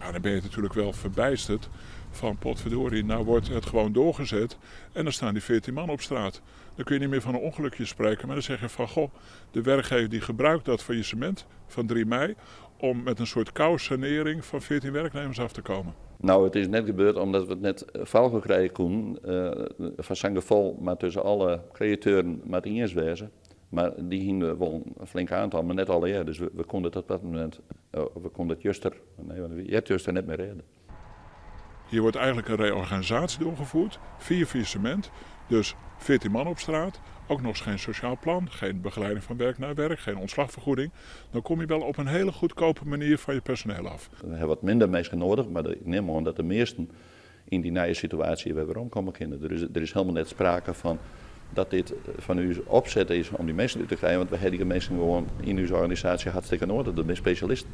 Ja, dan ben je natuurlijk wel verbijsterd van potverdorie, nou wordt het gewoon doorgezet en dan staan die 14 man op straat. Dan kun je niet meer van een ongelukje spreken, maar dan zeg je van goh, de werkgever die gebruikt dat faillissement van 3 mei om met een soort kousanering van 14 werknemers af te komen. Nou, het is net gebeurd omdat we het net fout krijgen koen. Fan sa'n gefolch mar tussen alle crediteuren mar iens wêze. Mar dy hiene wol in flink oantal, mar net allegear. Dus we koene it op dat momint, we koene it juster, nee, we het juster net mear rêde. Hier wordt eigenlijk een reorganisatie doorgevoerd via faillissement. Dus 14 man op straat, ook nog eens geen sociaal plan, geen begeleiding van werk naar werk, geen ontslagvergoeding. Dan kom je wel op een hele goedkope manier van je personeel af. We hawwe wat minder minsken nedich, mar ik nim oan dat de measten yn dy nije situaasje wer weromkomme kinne. Der is hielendal net sprake fan dat dit fan ús opset is om dy minsken út te krijen, want we hawwe dy minsken gewoan yn ús organisaasje hartstikke nedich. Dat binne spesjalisten.